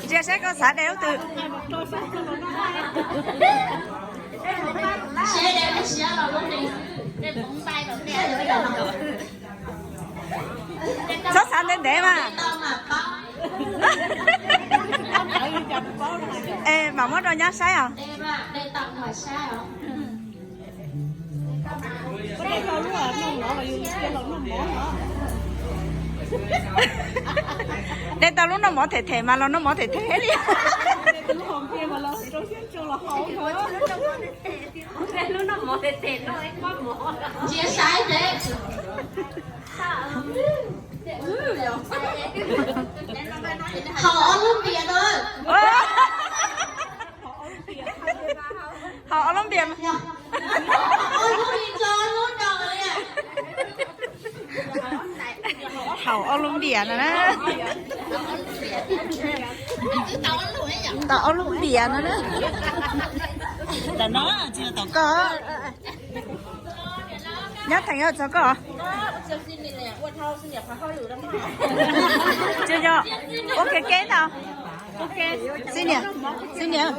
Ntsia saib koj xav de lub twg. Txhob xav ntev ntev mas. Es mam muab rau nyab saib os. De tau lub noj mov them them mas los noj mov them them li. Ntsia saib seb. Haus ob lub npias no. Haus ob lub npias. Haus ob lub npias no na. Tau ob lub npias no na. Koj, nyab theem, txog koj. Tsis yog, ua kev kev tau. Xib niam, xib niam,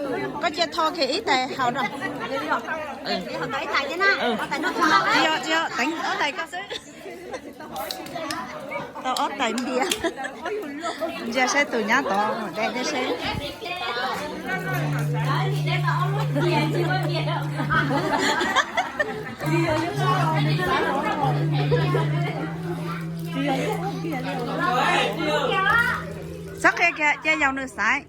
koj cia tho kiag ib tais haus rau. Tsis yog, tsis yog, teev ob tais koj xwb. Tau ob tais npias. Ntsia saib tus nyab tod de thiab seb. Txhob qhia kiag, cia yaus nws xaiv.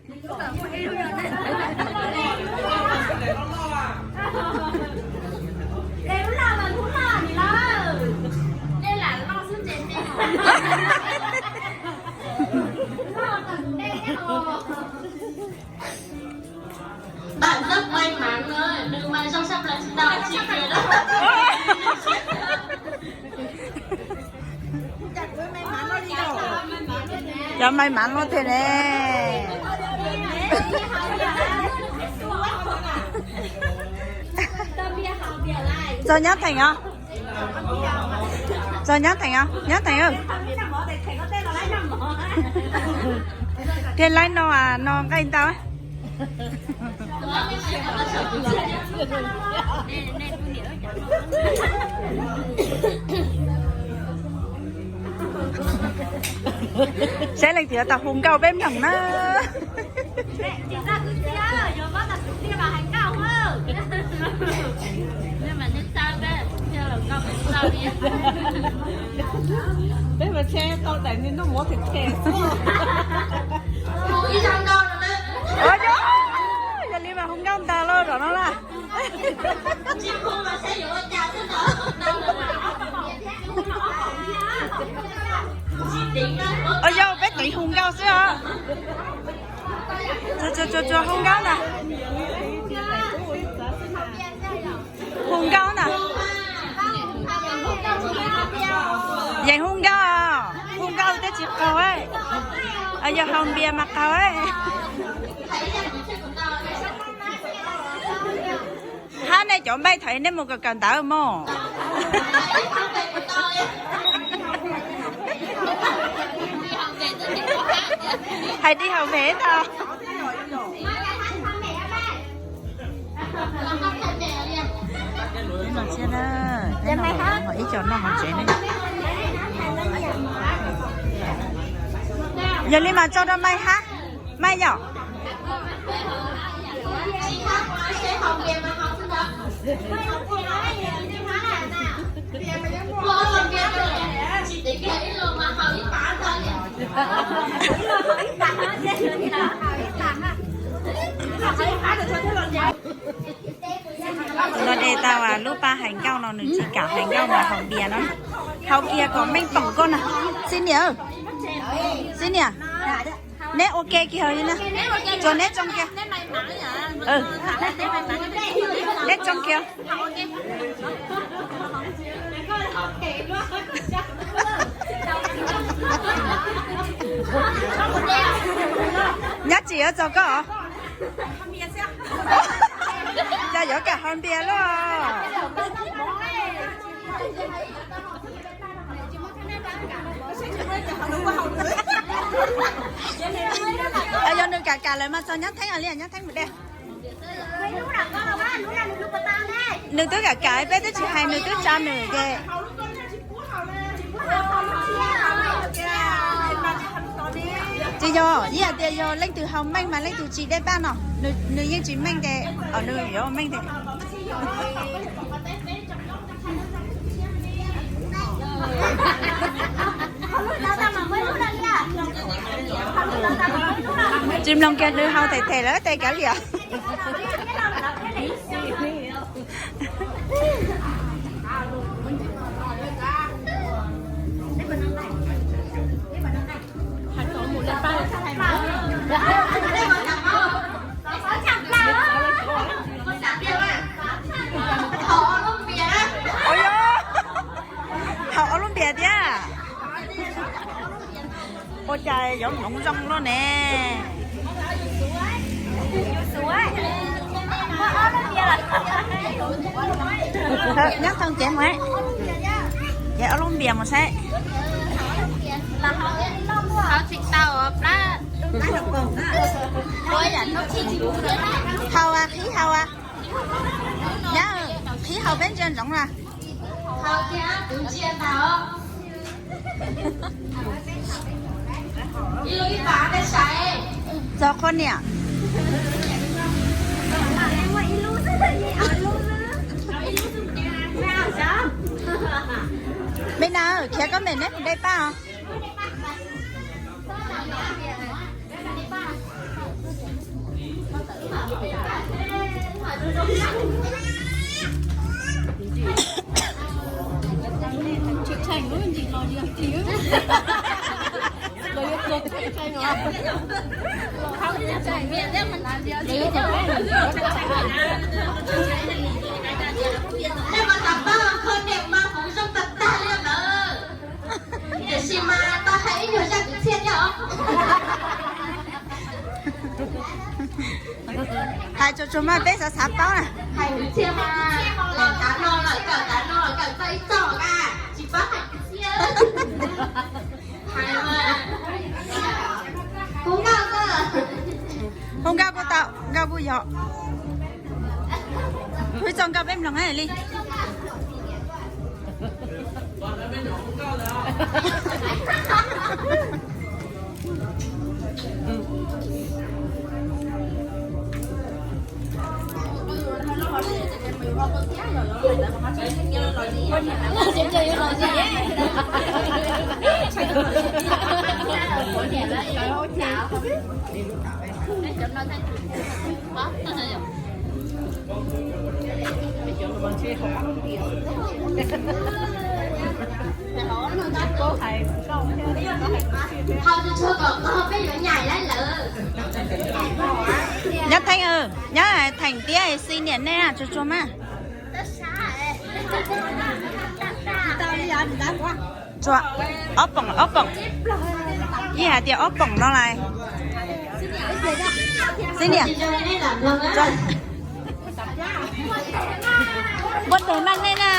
Bạn rất may mắn rồi, đừng mà rau sab plaws tsis tau chi kìa đó. Cov may mắn loj thiab ne. Txog nyab theem os. Txog nyab theem os, nyab theem. Thiaj laib no, no nqaij ntau. Saib leej twg yuav tau hu nkauj peb mloog na. Peb mas tsheb tau daim niag noj mov them them xwb. Ua yog, yog li mas hu nkauj ntag lauj, zaum no na. Ua yog, peb teev hu nkauj xwb os. Tsuag tsuag tsuag, hu nkauj ntag. Hu nkauj ntag. Yeej hu nkauj, hu nkauj twb tsis qaug. Yog haus npias mas qaug. Hab nej cov npaij thaum nej mus kawm kawm ntawv mog. Hais đi học về tau. Ib co noj hauv tsev ne. Yog li mas tso rau Maj hab. Maj yom. Nws de tau lub pab hais nkauj no, nws tsis kam hais nkauj mas haus npias no. Haus kiag kom meej toom koj na. Xib niam, xib niam, neb ua ke kiag li na. Tsuas neb tsoo kiag. Neb tsoo kiag. Nyab tsis yuav txog koj. Cas yuav kam haus npias luaj. Kam kam lawm mas txog Nyob Theeb li, Nyob Theeb mus de. Nws twb kam kam, peb twb tsis hais, nws twb tsa nws ces. Tsis yog, ib yam tias yog leej twg haus meej mas leej twg tsis de paj no. Nws yeej tsis meej ces, nws yuav meej ces. Tsis mloog kiag, nws haus them them lawm tes kav liam. Haus ob lub npias thiab. Ua cas yuav hmoov zoo luaj ne. Nyob Thoo, cev mus, cev ob lub npias mus saib. Haus, qhib haus. Nyab, qhib haus peb ntsia ntsoov na. Txog qhov niam. Me na, khiav koj mem neb kuv de paj os. Nej mas tab pab kho niam mas hmoov zoo tag tag li lawm. Tiam sis mas tau hais ib nyuag zaj kwv txhiaj thiab os. Hais tsuag tsuag mas peb xav xav paub na. Hais kwv txhiaj mas los tav no lawm kawm, tav no lawm kawm txog ib txog na, tsis paub hais kwv txhiaj. Hais mas kuv nkauj, hu nkauj kuj tau, nkauj kuj yog. Hu txog nkauj peb mloog li. Nyob Theeb, nyob Theem Tiab, Xi Niam nej tsuag tsuag mas. Tsuag, ob poom, ob poom. Yeej hais tias ob poom no lais. Xi Niam, npua tes maj nej na.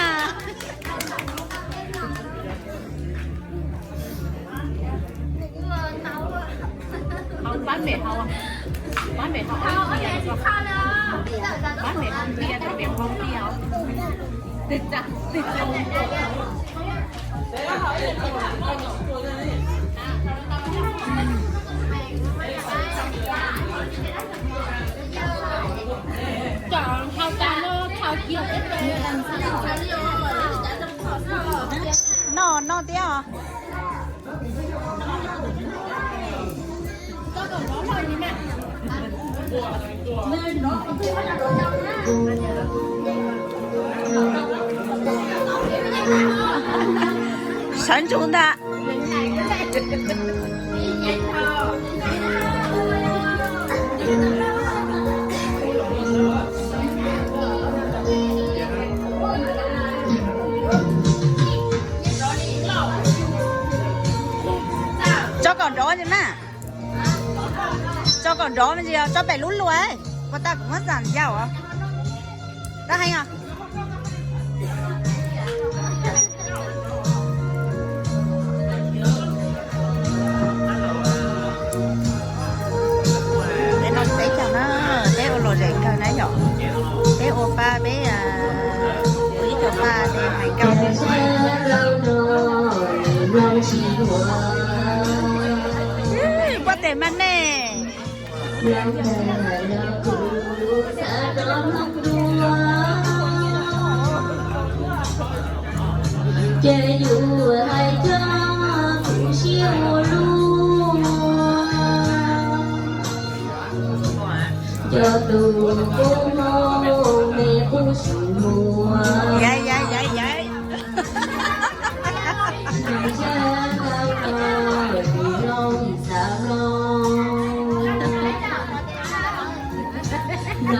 Noj, noj thiab os. Sawv ntsug ntag. Tso kom nrov mas. Tso kom nrov me ntsis, tso pem lub luag. Puas tau kuv muab xam yau os. Tau heev os. Ua tes mas nej. Ces yus hais coj kuv siab ua luaj, cov tus kub hmoob me kuj sim muag.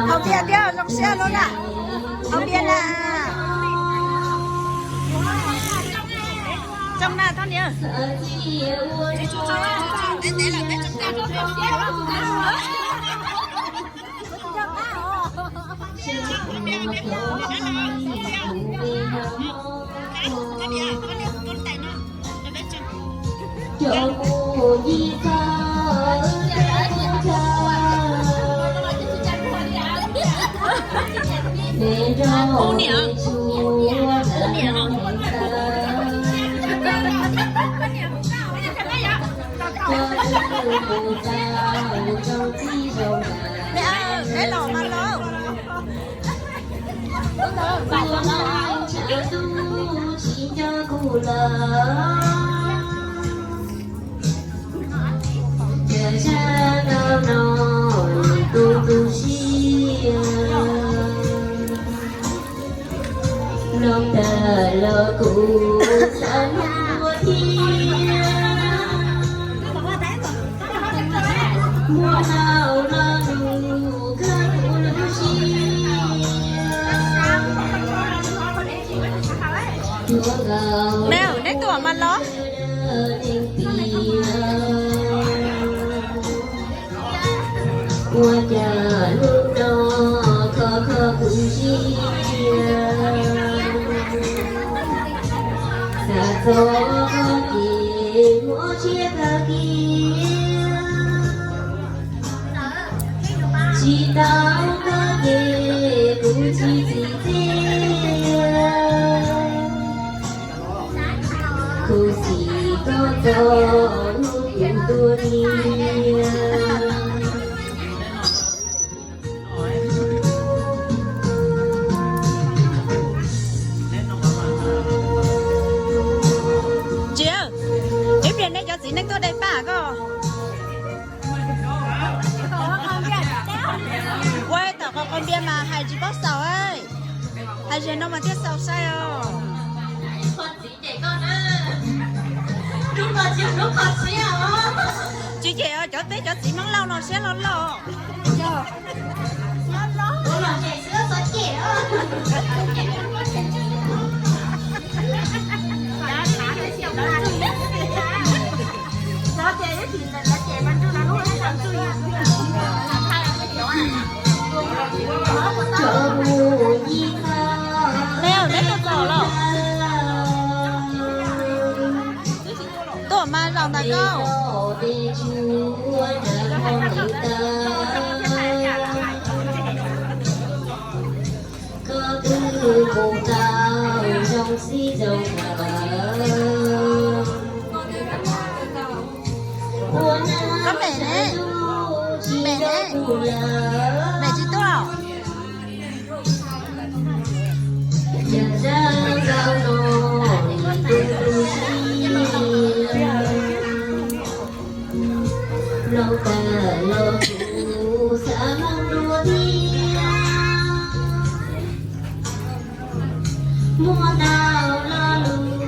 Haus npias thiab zoo siab luaj na. Haus npias na. Tsoo na Thoj niam. Peb los mas los. Kuv ntshav ntuj tsis nco kuv lawm, cas zaj nkauj no tu tu siab. Mloog tag los kuv xav hlub dua thiab, muaj ntau lo lus kawg kuv lub siab. Neb tuaj mas los. Ua cas hnub no kho kho kuv siab, xav txog koj ces mob siab kawg kiag, tsis tau koj ces kuv tsis txim txiaj, khuv xim koj txog hnub kuv tuag tiag. Tsis, ib pliag nej cov txiv neej tuaj de paj koj. Ua tom qhov qhov npias mas hais tsis paub xaus, hais zem no mas thiaj xaus sai os. Tsis cem os, cov peb cov txiv Hmoob Lauj no siab loj loj. Neb, neb tuaj txog lawm. Tuaj mas zaum ntawm koj. Koj twb mus tau zoo xib zoo nkawm. Koj pem ne? Pem ne? Pem tsis tuaj. Yog zaj nkauj no tu tu siab, mloog tag los kuv xav mloog dua thiab. Muaj ntau lo lus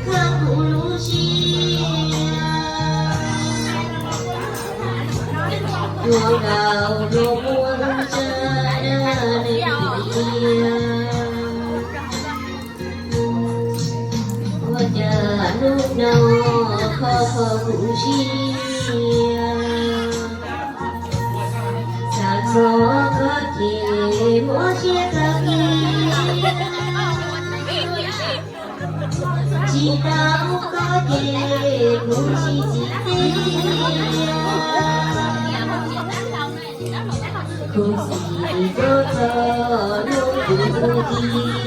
khuv kuv lub siab, ua nkauj no muaj lub tsab dab neeg tiag. Ua cas hnub no kho kho kuv siab, xav txog koj ces mob siab kawg kiag, tsis tau koj ces kuv tsis txim txiaj. Khuv xim koj txog hnub kuv tuag tiag.